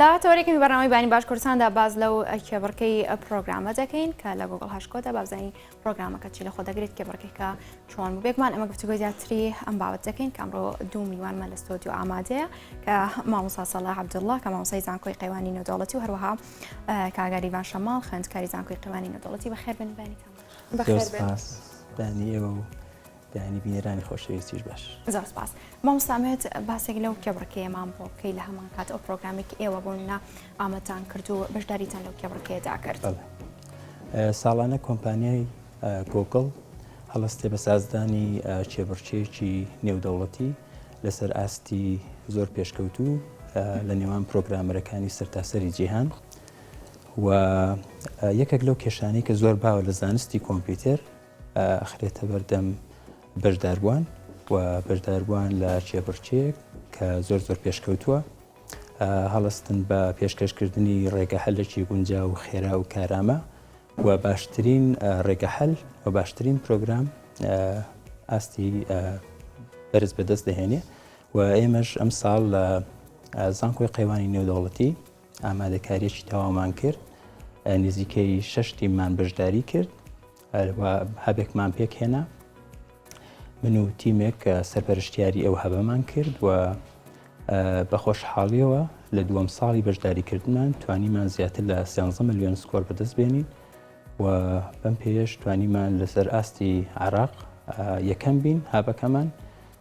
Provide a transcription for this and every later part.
لە تەوەرێکی بەرنامەی بانی باش کوردستاندا باز لەو کێبڕکەی پرۆگرامە دەکەین کە لە گوگڵ هەشکۆدا بابزانین پرۆگرامەکە چی لە خۆ دەگرێت کێبڕکێکە چۆن بوو بێگومان ئەمە گفتوگۆی زیاتری ئەم بابەت دەکەین کە ئەمڕۆ دوو میوانمان لە ستۆدیۆ ئامادەیە کە مامۆستا سەڵاح عەبدوڵڵا کە مامۆستای زانکۆی قەیوانی نێودەوڵەتی و هەروەها کاگاریڤان شەماڵ خوێندکاری زانکۆی قەیوانی نێودەوڵەتی بەخێربێن بەیانیتان بەخێر بێن. بەیانی ئێوە و بەیانی بینەرانی خۆشەویستیش باش. زۆر سپاس. مامۆستا ئەمەوێت باسێک لەو کێبڕکێیەمان بۆ بکەی لە هەمان کات ئەو پرۆگرامێک کە ئێوە بۆ نمونە ئامادەتان کرد و بەشداریتان لەو کێبڕکێیەدا کرد. بەڵێ. ساڵانە کۆمپانیای گۆگڵ هەڵەستێ بە سازدانی کێبڕکێیەکی نێودەوڵەتی لەسەر ئاستی زۆر پێشکەوتوو لە نێوان پرۆگرامەرەکانی سەرتاسەری جیهان و یەکێک لەو کێشانەی کە زۆر باوە لە زانستی کۆمپیوتەر ئەخرێتە بەردەم بەشداربووان و بەشداربووان لە کێبڕکێیەک کە زۆر زۆر پێشکەوتووە هەڵستن بە پێشکەشکردنی ڕێگە حەلێکی گونجاو و خێرا و کارامە و باشترین ڕێگە حەل و باشترین پرۆگرام ئاستی بەرز بەدەست دەهێنێ و ئێمەش ئەم ساڵ لە زانکۆی قەیوانی نێودەوڵەتی ئامادەکاریەکی تەواومان کرد نزیکەی شەش تیممان بەشداری کرد و هەبێکمان پێکهێنا من و تیمێک سەرپەرشتیاری ئەو هەبەمان کرد و بە خۆشحاڵیەوە لە دووەم ساڵی بەشداریکردمان توانیمان زیاتر لە 13 ملیۆن score بەدەست بێنین و بەم پێیەش توانیمان لەسەر ئاستی عراق یەکەم بین hub ەکەمان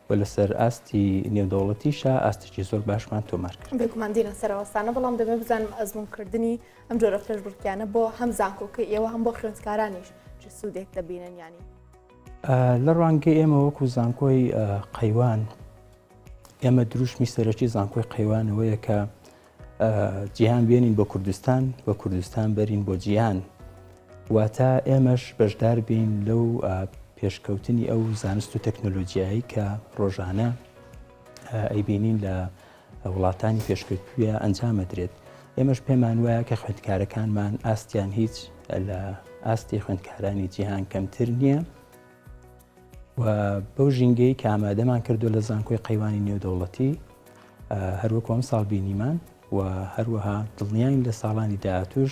و لەسەر ئاستی نێودەوڵەتیشا ئاستێکی زۆر باشمان تۆمار کرد. بێگومان دینە سەرەوەستانە، بەڵام دەمەوێت بزانم ئەزموونکردنی ئەم جۆرە پێشبڕکێیانە بۆ هەم زانکۆکەی ئێوە هەم بۆ خوێندکارانیش چ سوودێک دەبینن یانی؟ لە ڕوانگەی ئێمە وەکو زانکۆی قەیوان ئێمە دروشمی سەرەکی زانکۆی قەیوان ئەوەیە کە جیهان بێنین بۆ کوردستان و کوردستان بەرین بۆ جیهان واتە ئێمەش بەشدار بین لەو پێشکەوتنی ئەو زانست و تەکنۆلۆژیایی کە ڕۆژانە ئەیبینین لە وڵاتانی پێشکەوتووە ئەنجامەدرێت ئێمەش پێمان وایە کە خوێندکارەکانمان ئاستیان هیچ لە ئاستی خوێندکارانی جیهان کەمتر نییە و بەو ژینگەی کە ئامادەمان کردو لە زانکۆی قەیوانی نێودەوڵەتی هەروەکو ئەم ساڵ بینیمان و هەروەها دڵنیاین لە ساڵانی داهاتوش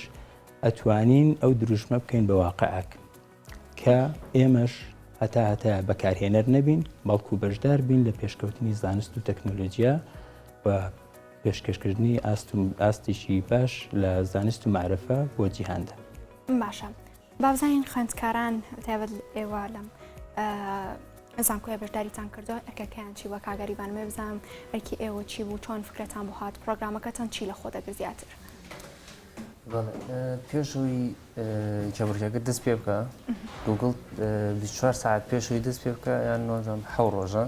ئەتوانین ئەو دروشمە بکەین بە واقعەک کە ئێمەش هەتا هەتا بەکارهێنەر نەبین بەڵکو بەشدار بین لە پێشکەوتنی زانست و تەکنۆلۆژیا و پێشکەشکردنی ئاست و ئاستێکی باش لە زانست و مەعرفە بۆ جیهاندا. باشە با بزانین خوێندکاران تایبەت ئێوە لەم زانکۆیە بەشداریتان کردووە ئەرکەکەیان چی بووە کاک گەریبان ئەمەوێ بزانم ئەرکی ئێوە چی بوو چۆن فکرەتان بۆ هات پرۆگرامەکەتان چی لە خۆ دەگرت زیاتر؟ بەڵێ پێش ئەوەی کێبڕکێکە دەست پێ بکە گوگڵ 24 ساعت پێش ئەوەی دەست پێ بکە یان نازانم حەو ڕۆژە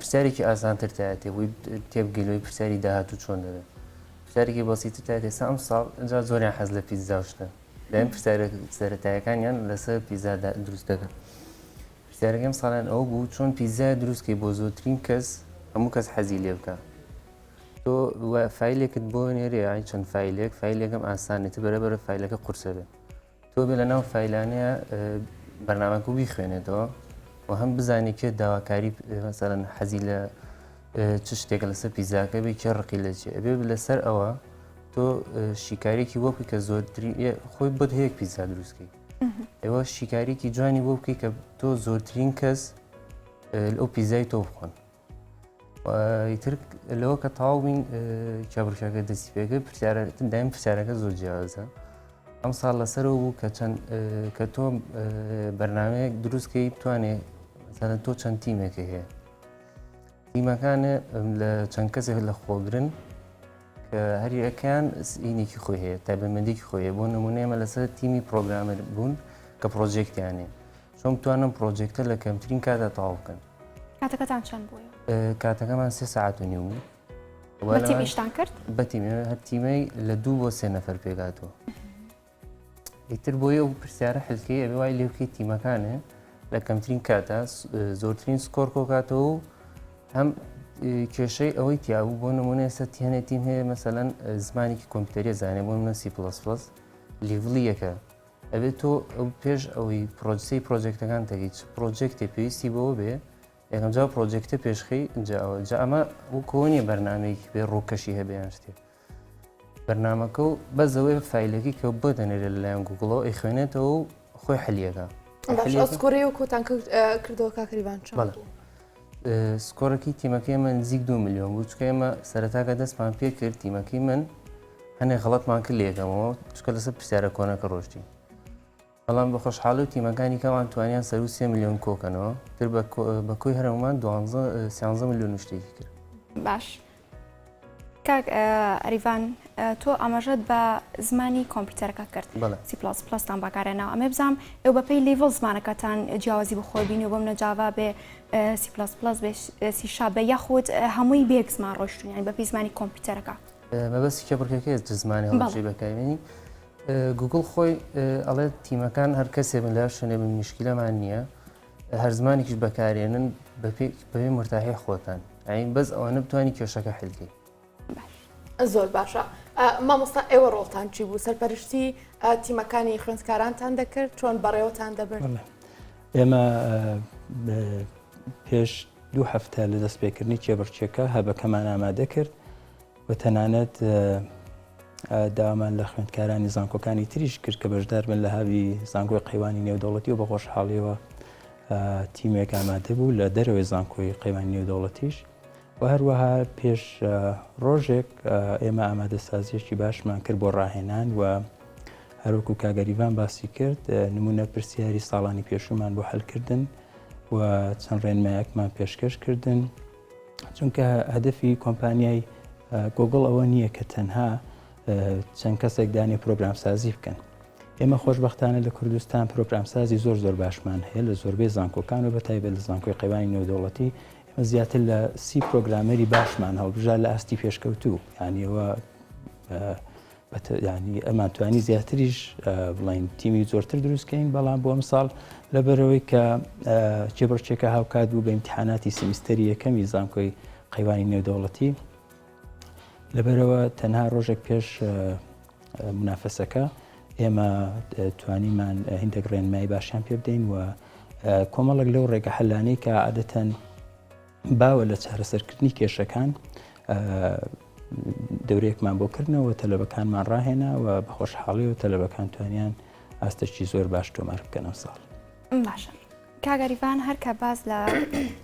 پرسیارێکی ئاسانتر تایەتێ بووی تێبگەی لەوەی پرسیاری داهاتوو چۆن دەبێت پرسیارێکی بەسیتر تایەتێ سا ئەم ساڵ ئینجا زۆریان حەز لە پیتزا و شتە دایم پرسیارە سەرەتایەکانیان لەسەر پیتزا دروست دەکەن پرسیارەکەی ئەم ساڵیان ئەوە بوو چۆن پیتزای دروست کەی بۆ زۆرترین کەس هەموو کەس حەزی لێ بکە تۆ فایلێکت بۆ نێرێ ئای چەند فایلێک فایلێکم ئاسانێت بەرە بەرە فایلەکە قورسە بێت تۆ بێ لە ناو فایلانەیە بەرنامەکە بیخوێنێتەوە و هەم بزانانی کێ داواکاری مەسەرەن حەزی لە چ شتێکە لەسەر پیزاکە بێ کێ ڕقی لە چێ ئەبێ لەسەر ئەوە تۆ شیکارێکی بۆ بکەی کە زۆرترین خۆی بۆت هەیە پیزا دروستکەی ئێوە شیکارێکی جوانی بۆ بکەی کە تۆ زۆرترین کەس ئەو پیزای تۆ بخۆن ئیتر لەوە کە تەواو بین کێبڕکێکە دەستی پێکرد پرسیارە دایم پرسیارەکە زۆر جیاوازە ئەم ساڵ لەسەرەوە بوو کە چەند کە تۆ بەرنمەیەک دروستکەی بتوانێ مثلەن تۆ چەند تیمێکی هەیە تیمەکان لە چەند کەسێک لە خۆگرن کە هەریەکەیان سینێکی خۆی هەیە تایبەتمەندێکی خۆی هەیە بۆ نمونە ئێمە لەسەر تیمی programmer بوون کە project یانێ چۆن بتوانم project ە لە کەمترین کاتا تەواو بکەن. کاتەکەتان چەند بوو؟ کاتەکەمان سێ سەعات و نیو بوو. بە تیم ئیشتان کرد؟ بە تیم هەر تیمەی لە دوو بۆ سێ نەفەر پێکهاتووە. ئیتر بۆیە ئەو پرسیارە حلکەی ئەبێ وای لێ بکەیت تیمەکانێ لە کەمترین کاتا زۆرترین score کۆکاتەوە و هەم کێشەی ئەوەی تیابوو بۆ نمونە ئێستا تیهێنێ تیم هەیە مەسەلەن زمانێکی کۆمپیوتەریە زانێ بۆ منە C plus plus level ی یەکە ئەبێت تۆ ئەو پێش ئەوەی پرۆسەی project ەکان تەگەی چ project ێ پێویستی بەوە بێ یەکەم جا project ە پێشخەی جا ئەوە جا ئەمە وەکۆ نییە بەرنمەیەکی بێ ڕووکەشی هەبێ یان شتێ. بەرنامەکە و بەس ئەوەی فایلەکەی کە بۆ دەنێرێت لەلایەن گوگڵەوە ئەیخوێنێتەوە و خۆی حەلیەکە. باش ئەو score ەی کۆتان کردەوە کاک ریڤان چۆن بەڵێ. بوو؟ score ەکەی تیمەکەی ئێمە نزیک 2 میلیۆن بوو چونکە ئێمە سەرەتاکە دەستمان پێ کرد تیمەکەی من هەنێ غەڵەتمان کرد لە یەکەمەوە چونکە لەسەر پرسیارە کۆنەکە ڕۆشتین بەڵام بە خۆشحاڵی و تیمەکانی کەوان توانیان سەرو سێ میلیۆن کۆکەنەوە تر بە کۆی هەرەومان دوانزە سیانزە میلیۆن و شتێکی کرد. باش کاک ئەریڤان تۆ ئاماژەت بە زمانی کۆمپیوتەرەکە کرد سی پڵاس پڵاستان بەکارێناوە ئەمێ بزانام ئێوە بەپێی level زمانەکەتان جیاوازی بخۆ بینی بۆم نە جاڤا بێ سی پڵاس پڵاس بێ سی شا بێ یاخود هەمووی بێک زمان ڕۆشتون یانی بەپێی زمانی کۆمپیوتەرەکە. مەبەستی کێبڕکێکەیە چ زمانی هەڵبژێری بەکاربێنی گوگڵ خۆی ئەڵێت تیمەکان هەر کەسێ بن لە هەر شوێنێ بن مشکلەمان نییە هەر زمانێکیش بەکارێنن بەپێی مرتاحی خۆتان ئەین بەس ئەوەنە بتانی کێشەکە حلکەی. زۆر باشە مامۆستا ئێوە ڕۆڵتان چی بوو سەرپەرشتی تیمەکانی خوێندکارانتان دەکرد چۆن بەڕێوەتان دەبرد؟ ئێمە پێش دوو هەفتە لە دەستپێکردنی کێبڕکێکە هەبەکەمان ئامادە کرد و تەنانەت داوامان لە خوێندکارانی زانکۆکانی تریش کرد کە بەشدار بن لە hub ی زانکۆی قەیوانی نێودەوڵەتی و بە خۆشحاڵیەوە تیمێک ئامادە بوو لە دەرەوەی زانکۆی قەیوانی نێودەوڵەتیش و هەروەها پێش ڕۆژێک ئێمە ئامادەسازیەکی باشمان کرد بۆ ڕاهێنان و هەروەکو کاک ئەریڤان باسی کرد نمونە پرسیاری ساڵانی پێشوومان بۆ حلکردن و چەند ڕێنمایەکمان پێشکەش کردن چونکە هەدەفی کۆمپانیای گوگڵ ئەوە نییە کە تەنها چەند کەسێک دانێ پرۆگرامسازی بکەن ئێمە خۆشبەختانە لە کوردستان پرۆگرامسازی زۆر زۆر باشمان هەیە لە زۆربەی زانکۆکان و بە تایبەت لە زانکۆی قەیوانی نێودەوڵەتی ئێمە زیاتر لە سی programmer ی باشمان هەڵبژارد لە ئاستی پێشکەوتوو یانیەوە ینی ئەمان توانی زیاتریش بڵین تیمی زۆرتر دروستکەین بەڵام بۆ ئەمساڵ لەبەرەوەی کە کێبڕکێکە هاوکات بوو بە ئیمتحاناتی سیمیستەری یەکەمی زانکۆی قەیوانی نێودەوڵەتی لەبەرەوە تەنها ڕۆژێک پێش منافەسەکە ئێمە توانیمان هیندێک ڕێنمایی باشیان پێ بدەین و کۆمەڵێک لەو ڕێگە حەلانەی کە عادەتەن باوە لە چارەسەرکردنی کێشەکان دەورەیەکمان بۆ کردنەوە تەلەبەکانمان ڕاهێنا و بە خۆشحاڵی و تەلەبەکان توانیان ئاستێکی زۆر باش تۆمار بکەن ئەم ساڵ. باشە کاک ئەریڤان هەر کە باس لە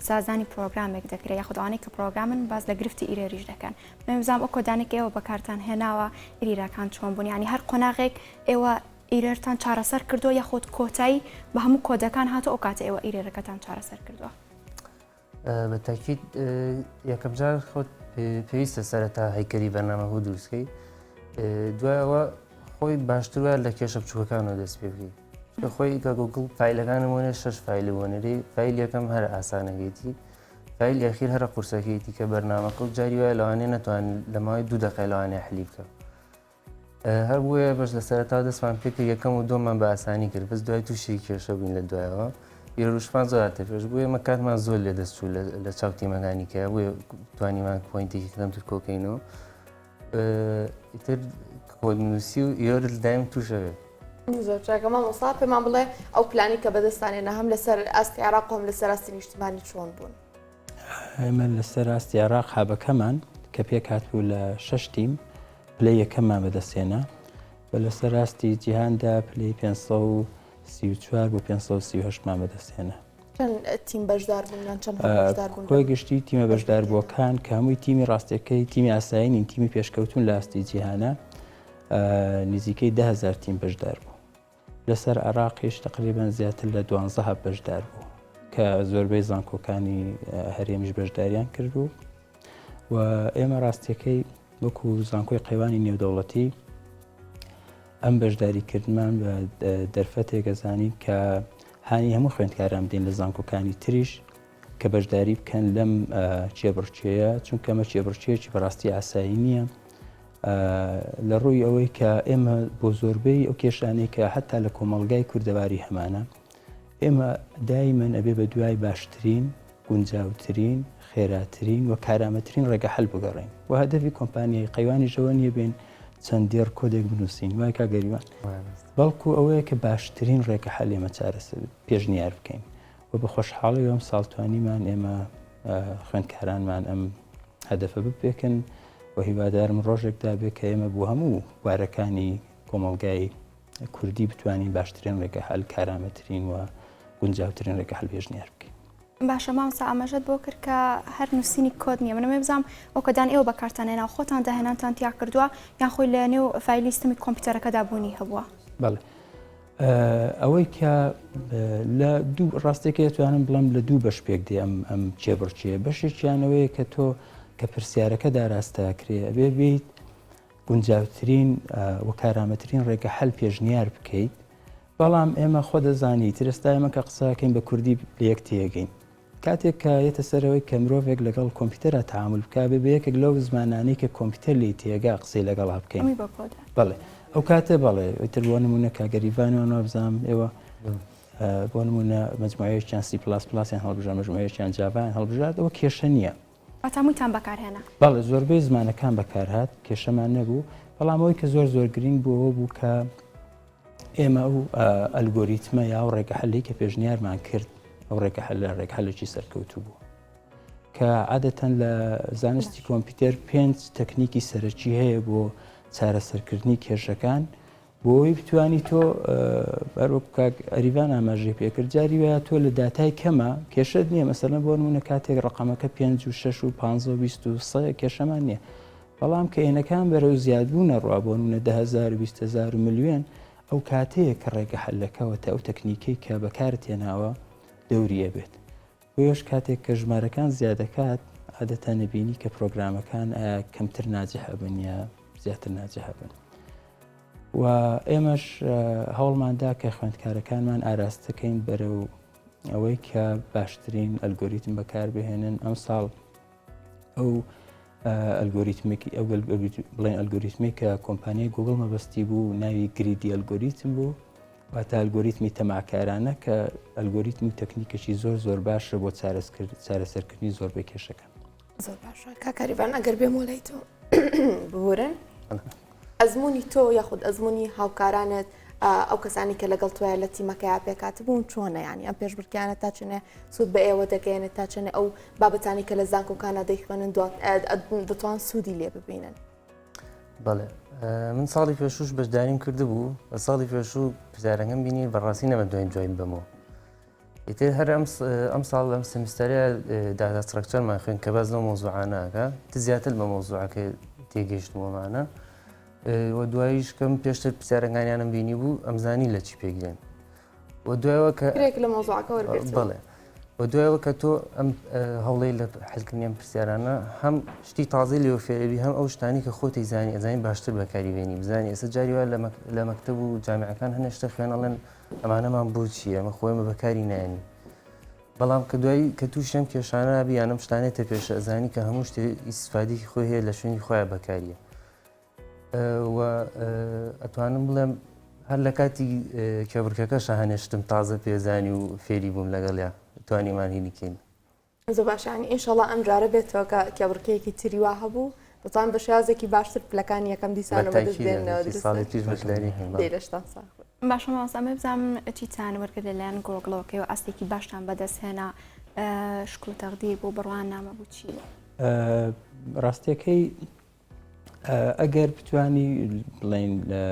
سازدانی پرۆگرامێک دەکرێت یاخود ئەوانەی کە پرۆگرامن باس لە گرفتی error یش دەکەن من بزانم ئەو کۆدانێک ئێوە بەکارتان هێناوە error ەکان چۆن بوون یعنی هەر قۆناغێک ئێوە error تان چارەسەر کردووە یاخود کۆتایی بە هەموو کۆدەکان هاتو ئەو کاتە ئێوە error ەکەتان چارەسەر کردووە؟ بە تاکید یەکەم جار خۆت پێویستە سەرەتا هەیکەلی بەرنامە دروستکەی دوایەوە خۆی باشتر وایە لە کێشە بچووکەکانەوە دەست پێ بکەی چونکە خۆی کە گوگڵ فایلەکانم وەنێ شەش فایل وەنێری فایل یەکەم هەر ئاسانەکەیتی فایل ئەخیر هەرە قورسەکەیتی کە بەرنامەکە و جاری وایە لەوانەیە نەتوان لە ماوەی دوو دەقەی لەوانەیە حلی بکە هەر بۆیە بەش لە سەرەتا دەستمان پێکرد یەکەم و دووەممان بە ئاسانی کرد بەس دوای تووشی کێشە بووین لە دوایەوە ئیرۆشمان زۆر هاتە پێش بۆیە ئێمە کاتمان زۆر لێ دەست چوو لە چاو تیمەکانی کە بۆیە توانیمان point ێکی کەمتر کۆکەینەوە ئیتر کۆدنووسی و error دایم تووشەوێت زۆر چاکە مامۆستا پێمان بڵێ ئەو پلانی کە بەدەستانێنە هەم لەسەر ئاستی عێراق و هەم لەسەر ئاستی نیشتمانی چۆن بوون؟ ئێمە لەسەر ئاستی عێراق hub ەکەمان کە پێکهاتبوو لە شەش تیم پلەی یەکەممان بەدەستهێنا و لەسەر ئاستی جیهاندا پلەی 534 بۆ 538 مان بەدەستهێنا. چەند تیم بەشدار بوون یان چەند hub بەشدار بوون؟ کۆی گشتی تیمە بەشداربووەکان کە هەمووی تیمی ڕاستیەکەی تیمی ئاسایی نین تیمی پێشکەوتون لە ئاستی جیهانە نزیکەی 10هزار تیم بەشدار بوو. لەسەر عێراقیش تەقریبەن زیاتر لە دوانزە hub بەشدار بوو کە زۆربەی زانکۆکانی هەرێمیش بەشداریان کردبوو و ئێمە ڕاستیەکەی وەکو زانکۆی قەیوانی نێودەوڵەتی ئەم بەشداریکردمان بە دەرفەتێک ئەزانین کە هانی هەموو خوێندکاران بدەین لە زانکۆکانی تریش کە بەشداری بکەن لەم کێبڕکێیە چونکە ئەمە کێبڕکێیەکی بەڕاستی ئاسایی نییە لە ڕووی ئەوەی کە ئێمە بۆ زۆربەی ئەو کێشانەی کە حتا لە کۆمەڵگای کوردەواری هەمانە ئێمە دایمەن ئەبێ بە دوای باشترین گونجاوترین خێراترین و کارامەترین ڕێگە حل بگەڕێین و هەدەفی کۆمپانیای قەیوانی ژەوە نییە بێن چەند دێڕ کۆدێک بنووسین وای کا گەریوان بەڵکو ئەوەیە کە باشترین ڕێگە حل ئێمە چارەسەر پێشنیار بکەین و بە خۆشحاڵی ئەم ساڵ توانیمان ئێمە خوێندکارانمان ئەم هەدەفە بپێکن. و هیوادارم ڕۆژێک دابێ کە ئێمە بۆ هەموو بوارەکانی کۆمەڵگای کوردی بتوانین باشترین ڕێگە حەل، کارامەترین و گونجاوترین ڕێگە حەل پێشنیار بکەین. باشە مامۆستا ئاماژەت بۆ کرد کە هەر نووسینی کۆد نییە من ئەمەوێ بزانم ئەو کۆدانە ئێوە بەکارتان هێنا و خۆتان داهێنانتان تیا کردووە یان خۆی لە نێو فایلی سیستەمی کۆمپیوتەرەکەدا بوونی هەبووە؟ بەڵێ ئەوەی کە لە دوو ڕاستێکی دەتوانم بڵێم لە دوو بەش پێک دێ ئەم ئەم کێبڕکێ بەشێکیانەوەیە کە تۆ کە پرسیارەکە داراستاکرێ ئەبێ بیت گونجاوترین و کارامەترین ڕێگە حەل پێشنیار بکەیت بەڵام ئێمە خۆ دەزانی ترستا ئێمە کە قسەکەین بە کوردی لە یەک تێگەین کاتێک کە یەتە سەرەوەی کە مرۆڤێک لەگەڵ کۆمپیوتەرا تەعامول بکا بێ بە یەکێک لەو زمانانەی کە کۆمپیوتەر لێی تێگا قسەی لەگەڵا بکەین. ئەمی بە کۆدە. بەڵێ ئەو کاتە بەڵێ ئیتر بۆ نموونە کاک گەریڤان وان وابزانم ئێوە بۆ نموونە مەجموعەیەکیان سی پلاس پلاسیان هەڵبژارد مەجموعەیەکیان جاڤایان هەڵبژارد ئەوە کێشە نییە. واتە هەموویتان بەکارهێنا؟ بەڵێ زۆربەی زمانەکان بەکارهات کێشەمان نەبوو بەڵام ئەوەی کە زۆر زۆر گرینگ بوو ئەوە بوو کە ئێمە ئەو ئەلگۆریتمە یا ئەو ڕێگە حەلەی کە پێشنیارمان کرد ئەو ڕێگە حەلە ڕێگە حەلێکی سەرکەوتوو بوو کە عادەتەن لە زانستی کۆمپیوتەر پێنج تەکنیکی سەرەکی هەیە بۆ چارەسەرکردنی کێشەکان بۆی بتانی تۆ بەرۆک کاک ئەریڤان ئاماژەی پێکرد جاری وایە تۆ لە داتای کەمە کێشت نییە مەسەلەن بۆ نمونە کاتێک ڕقەمەکە 5 و 6 و 15 و 23 کێشەمان نییە بەڵام کە N ەکان بەرەو زیادبوون ئەڕوا بۆ نمونە 10,000 و 20,000 و ملیۆن ئەو کاتەیە کە ڕێگە حەلەکە واتە ئەو تەکنیکەی کە بەکارت هێناوە دەوری ئەبێت بۆیەش کاتێک کە ژمارەکان زیاد دەکات عادەتەن ئەبینی کە پرۆگرامەکان ئایا کەمتر ناجح ئەبن یا زیاتر ناجح ئەبن و ئێمەش هەوڵماندا کە خوێندکارەکانمان ئاراستەکەین بەرەو ئەوەی کە باشترین ئەلگۆریتم بەکاربهێنن ئەمساڵ ئەو ئەلگۆریتمێکی ئەو بڵێن ئەلگۆریتمی کە کۆمپانیای گوگڵ مەبەستی بوو ناوی greedy algorithm بوو واتە ئەلگۆریتمی تەماکارانە کە ئەلگۆریتمی تەکنیکێکی زۆر زۆر باشە بۆ چارەسەرکردنی زۆربەی کێشەکان. زۆر باشە کاک کاریڤان ئەگەر بێمەوە لای تۆ ببورن ئەزمموی تۆ یاخود ئەزمموی هاوکارانت ئەو کەسانی کە لەگەڵ تۆیان لە تیمەکەیا پێکهاتبوون چۆنە یانی ئەم پێشبڕکێیانە تا چەنێ سوود بە ئێوە دەگەیەنێت تا چەنێ ئەو بابەتانی کە لە زانکۆکانە دەیخوێنن دەتوان سوودی لێ ببینن؟ بەڵێ من ساڵی پێشوش بەشداریم کردبوو بە ساڵی پێشوو پرسیارەکەم بینی بەڕاستی نەمەدوین جوین بەمەوە ئیتر هەر ئەم ساڵ ئەم سمستەرە data structure مان خوێن کە باز لەو مۆزوعانەکە زیاتر بە مۆزوعەکە تێگەیشتمەوەمانە و دواییش کەم پێشتر پرسیارەکانیانم بینی بوو ئەمزانی لە چی پێک دێن و دوایەوە کە کرێک لە مۆزوعەکە وەرگرت بەڵێ و دوایەوە کە تۆ ئەم هەوڵی لە حلکردنی ئەم پرسیارانە هەم شتی تازەی لێوە فێرەبی هەم ئەو شتانی کە خۆتی زانی ئەزانی باشتر بەکاری بێنی بزانی ئێستا جاری وا لە مەکتەب و جامیعەکان هەنێ شتە خوێن ئەڵێن ئەمانەمان بۆ چییە ئەمە خۆی ئەمە بەکاری نایەنی بەڵام کە دوایی کە تووشی ئەم کێشانە بی یان ئەم شتانەی تە پێشە ئەزانی کە هەموو شتێ ئیسفادێکی خۆی هەیە لە شوێنی خۆیان بەکاریە و ئەتوانم بڵێم هەر لە کاتی کێبڕکەکە شاهانێ شتم تازە پێزانی و فێری بووم لەگەڵیا توانیمان هینی کەین. زۆر باشە یانی ئینشەڵا ئەم جارە بێتەوە کە کێبڕکێیەکی تری وا هەبوو دەتوان بە شێوازێکی باشتر پلەکانی یەکەم دیسانەوە بەدەست بێننەوە بە تاکید ساڵی تریش بەشداری کەین. دەی لەشتان ساغ بێت. باشە مامۆستا ئەمەوێ بزانم چیتان وەرگرت لەلایەن گۆگڵەوە کە ئێوە ئاستێکی باشتان بەدەست هێنا شکڵ و تەقدیر بوو بڕوانامە بوو چی بوو؟ ڕاستیەکەی ئەگەر بتانی بڵین لە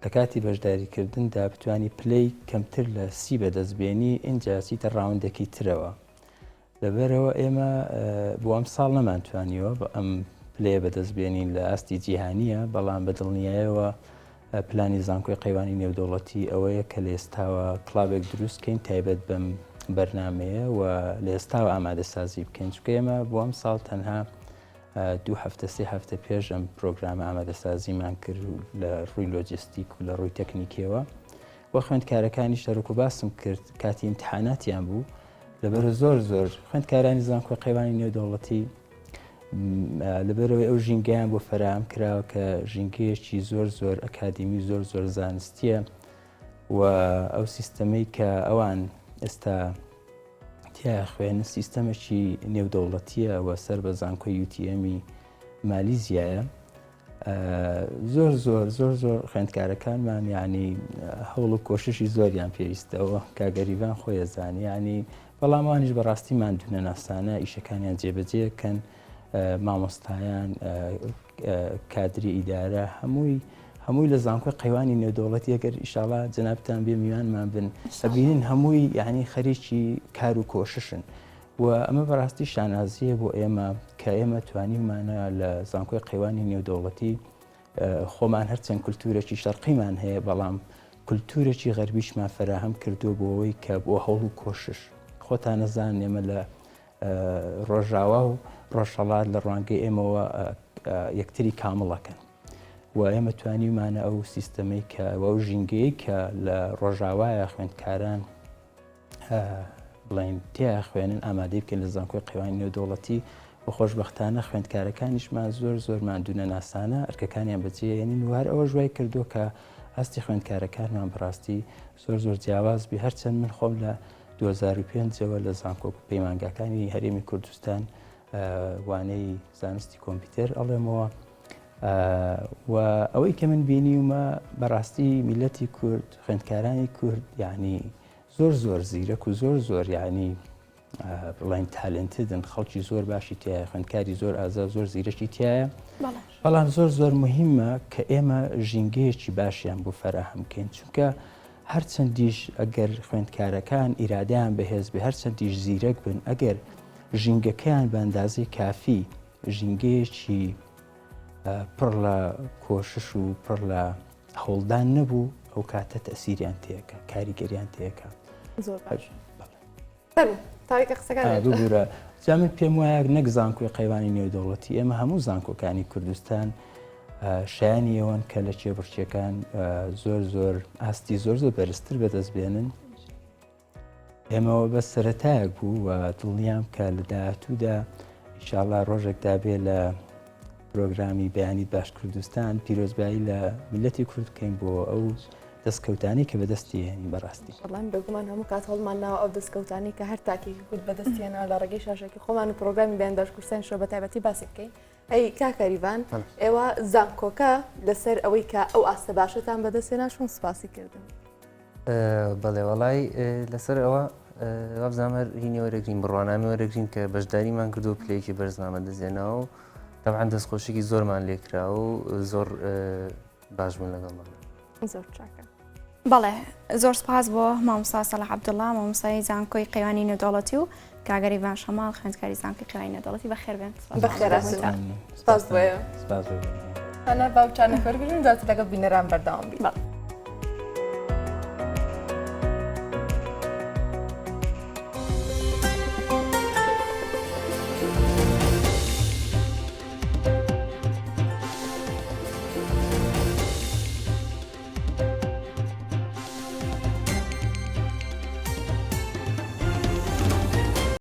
لە کاتی بەشداریکردندا بتانی پلەی کەمتر لە سی بەدەست بێنی ئینجا چیتە ڕاوندێکی ترەوە لەبەرەوە ئێمە بۆ ئەم ساڵ نەمانتوانیوە بە ئەم پلەیە بەدەست بێنین لە ئاستی جیهانیە بەڵام بە دڵنیایەوە پلانی زانکۆی قەیوانی نێودەوڵەتی ئەوەیە کە لە ئێستاوە کڵابێک دروست کەین تایبەت بەم بەرنمەیە و لە ئێستاوە ئامادەسازی بکەین چونکە ئێمە بۆ ئەم ساڵ تەنها دوو هەفتە سێ هەفتە پێش ئەم پرۆگرامە ئامادەسازیمان کرد و لە ڕووی لۆجستیک و لە ڕووی تەکنیکیەوە و خوێندکارەکانیش هەروەکو باسم کرد کاتی ئیمتحاناتیان بوو لەبەر زۆر زۆر خوێندکارانی زانکۆی قەیوانی نێودەوڵەتی لەبەرەوەی ئەو ژینگەیان بۆ فەراهەم کراوە کە ژینگەیەکی زۆر زۆر ئەکادیمی زۆر زۆر زانستیە و ئەو سیستەمەی کە ئەوان ئێستا تیا خوێن سیستەمێکی نێودەوڵەتیە و سەر بە زانکۆی UTM ی مالیزیایە زۆر زۆر زۆر زۆر خوێندکارەکانمان یعنی هەوڵ و کۆششی زۆریان پێویستەوە کاگەریبان خۆی زانی ینی بەڵام وانیش بەڕاستی ماندوونەناسانە ئیشەکانیان جێبەجێکەن. مامۆستایان کادری ئیدارە هەمووی هەمووی لە زانکۆی قەیوانی نێودەوڵەتی ئەگەر ئیشاڵا جەنابتان بێ میوانمان بن ئەبینن هەمووی یعنی خەریکی کار و کۆششن و ئەمە بەڕاستی شانازیە بۆ ئێمە کە ئێمە توانیمانە لە زانکۆی قەیوانی نێودەوڵەتی خۆمان هەرچەند کولتوورێکی شەرقیمان هەیە بەڵام کولتوورێکی غەربیشمان فەراهەم کردووە بۆ ئەوەی کە بۆ هەوڵ و کۆشش خۆتان نەزان ئێمە لە ڕۆژاوا و ڕۆژهەڵات لە ڕوانگەی ئێمەوە یەکتری کامڵەکەن و ئێمە توانیومانە ئەو سیستەمەی کە ئەو ژینگەیە کە لە ڕۆژاوایە خوێندکاران بڵێن تیا خوێنن ئامادەی بکەن لە زانکۆی قەیوانی نێودەوڵەتی و خۆشببختانە خوێندکارەکانیشمان زۆر زۆر ماندوونە ناسانە ئەرکەکانیان بەجێێنین و هەر ئەوە ژوای کردووە کە ئاستی خوێندکارەکانمان بەڕاستی زۆر زۆر جیاواز بی هەرچەند من خۆم لە 2005ەوە لە زانکۆ پەیمانگاکانی هەرێمی کوردستان وانەی زانستی کۆمپیوتەر ئەڵێمەوە و ئەوەی کە من بینیومە بەڕاستی میلەتی کورد خوێندکارانی کورد یعنی زۆر زۆر زیرەک و زۆر زۆر یعنی بڵێن talented ن خەڵکی زۆر باشی تایە خوێندکاری زۆر ئازا زۆر زیرەکی تایە بەڵام زۆر زۆر مهمە کە ئێمە ژینگەیەکی باشیان بۆ فەراهەم بکەین چونکە هەرچەندیش ئەگەر خوێندکارەکان ئیرادیان بەهێز بێ هەرچەندیش زیرەک بن ئەگەر ژینگەکەیان بە ئەندازەی کافی ژینگەیەکی پڕ لە کۆشش و پڕ لە هەوڵدان نەبوو ئەو کاتە تەسیریان تێکە کاریگەریان تێکە زۆر باش ببورە جا من پێم وایە نەک زانکۆی قەیوانی نێودەوڵەتی ئێمە هەموو زانکۆکانی کوردستان شایانی ئەوەن کە لە کێبڕکێکان زۆر زۆر ئاستی زۆر زۆر بەرزتر بەدەست بێنن ئێمەوە بە سەرەتایەک بوو و دڵنیام کە لە داهاتوودا ئیشاڵا ڕۆژێک دابێ لە پرۆگرامی بەیانیت باش کوردستان پیرۆزبایی لە میلەتی کورد بکەین بۆ ئەو دەستکەوتانی کە بەدەستی هێنین بەڕاستی. بەڵام بێگومان هەموو کات هەوڵمان ناوە ئەو دەستکەوتانی کە هەر تاکێکی کورد بەدەستی هێناوە لە ڕێگەی شاشەکی خۆمان و پرۆگرامی بەیان باش کوردستان شۆ بە تایبەتی باسی بکەین. ئەی کاک کاریڤان ئێوە زانکۆکە لەسەر ئەوەی کە ئەو ئاستە باشەتان بەدەستهێنا چۆن سوپاسی کردن؟ بەڵێ وەڵای لەسەر ئەوە وابزانام هەر هینی وەرەگرین بڕوانامە وەرەگرین کە بەشداریمان کردو پلەیەکی بەرزمامە دەزێناوە و تەبعەن دەستخۆشیکی زۆرمان لێکرا و زۆر باش بوون لەگەڵمان. زۆر چاکە. بەڵێ زۆر سپاس بۆ مامۆستا سەلاح عەبدوڵا مامۆستای زانکۆی قەیوانی نێودەوڵەتی و کاک گەریڤان شەماڵ خوێندکاری زانکۆی قەیوانی نێودەوڵەتی بەخێر بێن. بەخێراتن. سپاس بۆ ئێوە. سپاس بۆ. هەنا باوچانە وەرگرن دواتر لەگەڵ بینەران بەردەوام بین. بەڵێ.